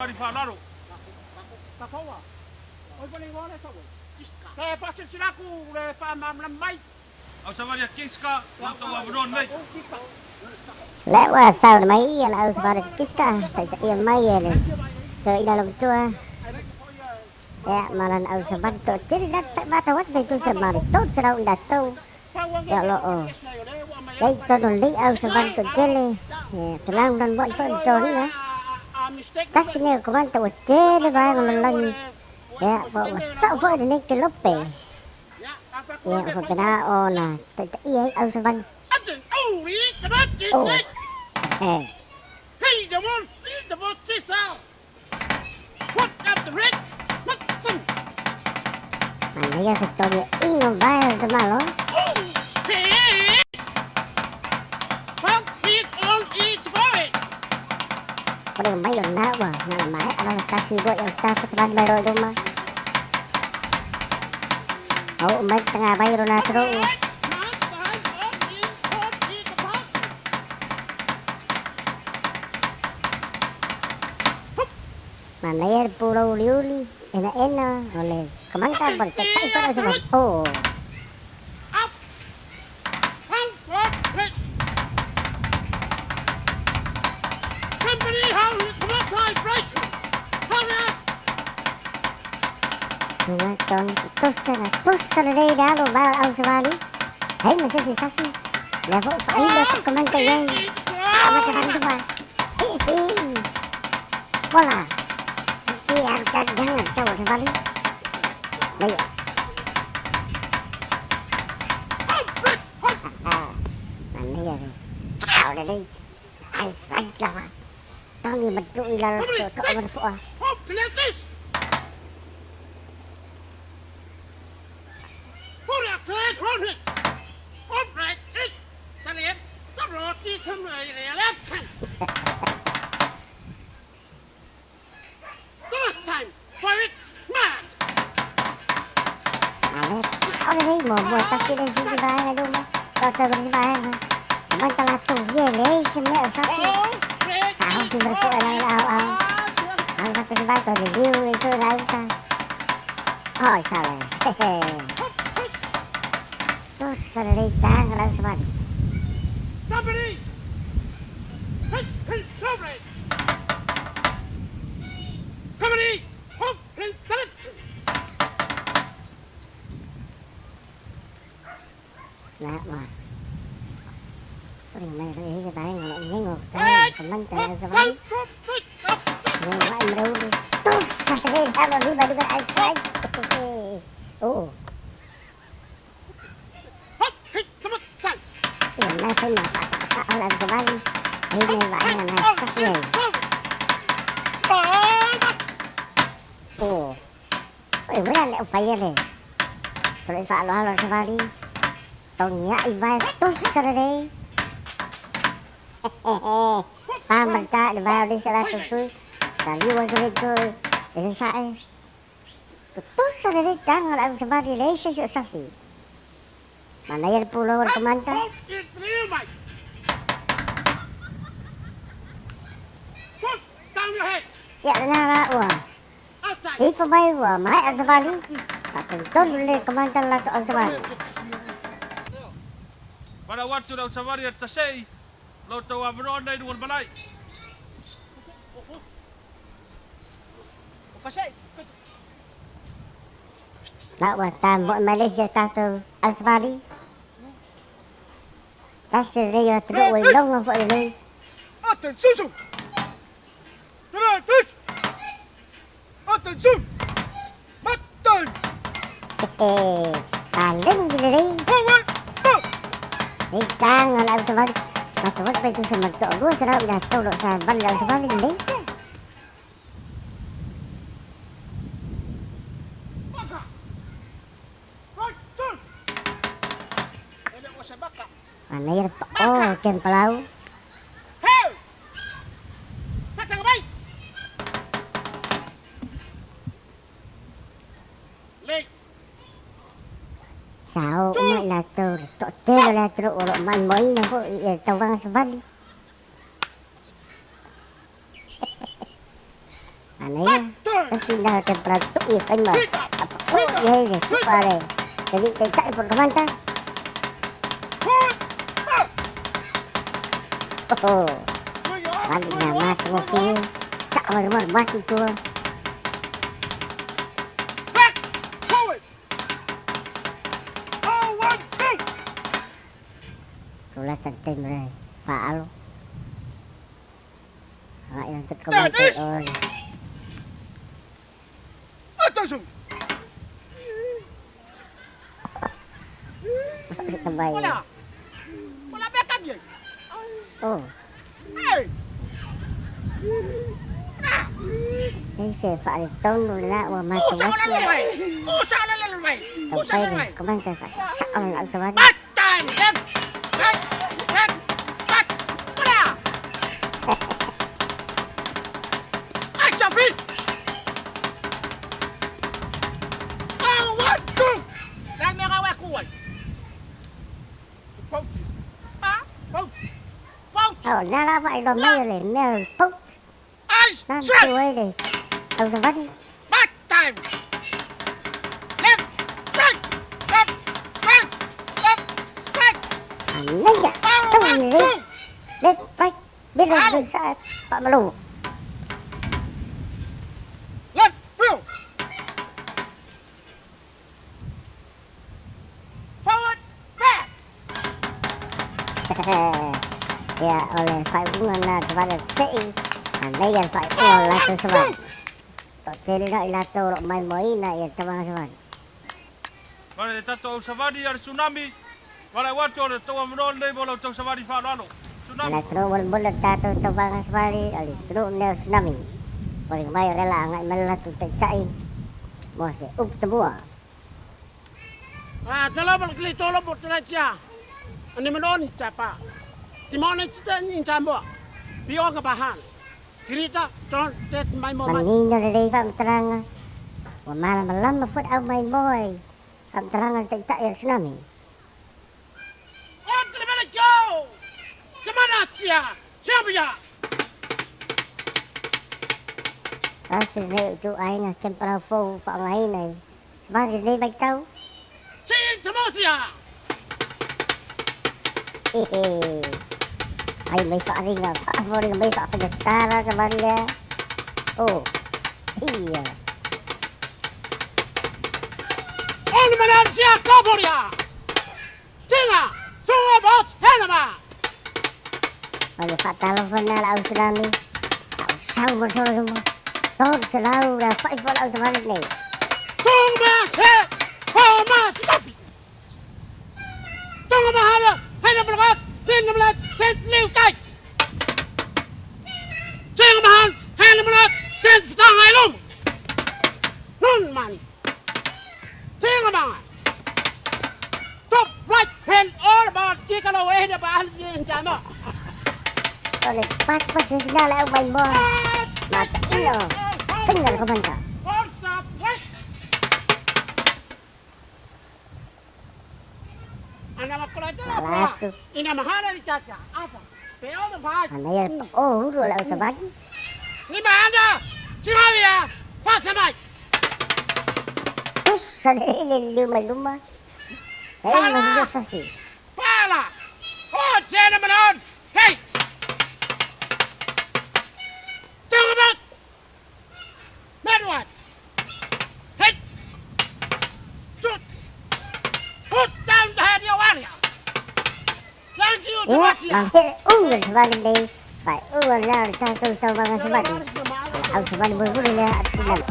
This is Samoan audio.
Ari faalalo. Au savali a Kiska, lo tou avanoa lenei. Lea ua sauna mai ia le au savali a Kiska, taitaia mai e le toeaina olomatua, ia ma lana au savali toatele la matau atu pe tusa ma le 300 i latou, ia o lo o i ai i totonu o lenei au savali toatele, ia felagolagomai foi ma toniga. Se tasi lenei o komanda ua tele vaega o le lalolagi, ia ua sao foi lenei kelope, ia ua faapena ona taitaia ai au savali. Oh. Manaia fetogi ino vae o le tamalo. Kore mai o nā ua nā na mae ala la tasi lua i au tafa savali mai loa i luma. Au mai tanga vai ro nā toro. Manaia le pulou uliuli enaena o le kamanda ma le taitai foi o le au savali. Oh. Tuma tonu tosa na tosa lelei le alo vae o le au savali. Hei ma se isi sasi. Lea foi ua faailo atu le kamanda i ai. Amata vale luma. Hi hi. Bola. Pe alu taliaga le sau o le savali. Lei. Manaia le tao lelei. Ai strike lava. Togi ma tuu i lalo tootoo ma le foa. A lea sao lelei muamua tasi le isi vaega i luma, soatau ma le isi vaega. Amata latou ia e leai se mea o sasi. Taofi ma le foe i lalo le aoao. Alu faatasi mai toe liliu le itu i gauta. Oi sale. Tusa lelei taga lau savali. La ua Ring mai le isi vaega o lo o ngingo tai ka manta le au savali. Le uai ma le ulu. Tusa lelei le alo lima i luga le ai. Oo. Ia lena fai ma faasaosao le au savali. E i nai vaega na e sasi ai. Oo. Oi uea le au fai e le tolai faaaloalo le savali. Togiai vae tusa lelei. Pa ma le ta i le vae o le isi o latou sui. Taliu atu le itu i sasae. Tutusa lelei taga o le au savali e leai se isi o sasi. Manaia le pulou a le komanda. Ia lena la ua ifo mai ua maea le savali. Faatonutonu lelei le komanda le latou au savali. Valaau atu le au savali a le Tasei, lo outou avanoa lenei i luga o le malae. La ua tamoe mai le isi a tatou au savali. Tasi lelei o atunuu ua iloga foi lenei. Paleni lelei. Nei taga le au savali. Matou atu pe tusa ma le toalua selau i latou o lo o savali le au savali lenei. Manaia le pao o le kempalau. Sa o uma i latou le toatele o le atunuu o lo o maimoaina foi i le tauvaga savali. Manaia, tasi na te pratu i whaima. Apa o i hei le fupa le. Te li te tai por kamanta. Oh, wali na matu mo whiu. Sa o le matu tua. Back! Forward! Oh, one, two! Tulatan timre faalo. Ai te kamanta o. Attention! Kamay. Wala. Wala ba kami? Oh, Hey! ei se whaare tonu la ua matu Usa wala watu. lalaway! Usa wala lalaway! Tau Usa pai le lalaway! kamanta wha sa o la au savali. Back time! Left! Right! Left! Back! Wala! Action feet! Oh, one, two! Lang may kawa kuwan. Pouch! Ha? Pouch! Pouch! Oh, nā rā whai lo mai le mea pout. Eyes! Nā Straight! tu ai le au savali. Back time! Left! Right! Left! Right! Left! Right! Anaia, Oh, tau one, le. two! Left, right, middle, Alo. side, wha malo. Left! Wheel! Forward! Back! Ia, o le whai unga nā te wale sei. Anaia le whai unga o latou savali. To tele no i latou ro mai moina ia tawanga savali. Wale e tatou au savali a le tsunami. Wale watu o le tau amanoa lenei mo lau tausavali faaaloalo. Tsunami! Ala tru mul mul tatou tawanga savali, o le tru neo tsunami. O le mai o le la ngai mai latou taitai. Mo se up tabua. Ah, tala bal kli tolo bo tala cha. Ani manon cha pa. Timone chita ni chambo. Bio ka bahan. Kirita ton tet mai mo mai. Manino le lei whamtaranga. Wa mala malama fut au mai moe. Whamtaranga taitai o tsunami. On to the minute go. Come on chia. Champion. Tasi le tu ainga kemparau fou whaangaina i. Savali lei mai tau. Chin samosia. Hehe. Ai mai whaaringa, whaaforinga mai whaawhangatara savali lea. Oh, ia. On the minute chia kaboria. Tinga. Tunga bot hanama. O le whaatalofa nā la au tsunami. Au sau mo solo mo. Tōru se lau la whai fo lau savali nei. Tunga se. Homa stapi. Tunga mahana. Hena bravat. Tinga blat. Tent liu kai. Tinga mahan. Hena blat. Tent ftang ai lum. Nun man. Tinga man. Top right hand all about chicken away the bahal jin jama. O le pat pat nā la au mai moa. Mā ta ino. Finger ko manta. Stop right. Ana makula Latu. Ina mahana di chacha. Asa. Peo the fight. Anaia le oh huru lau savali. Ni mahana. Chingavia. Pasa mai. Tusa le le liu mai luma. E ma si sasi. Pala. Oh, gentlemen. Hey. Gentlemen. Medward. Hit. Shoot. Put down the head your warrior. Thank you, Ia, Tomasia. ma he unga le savali nei. Whai unga la le tātou tawanga savali. Au savali mulu mulu lea a tsunami.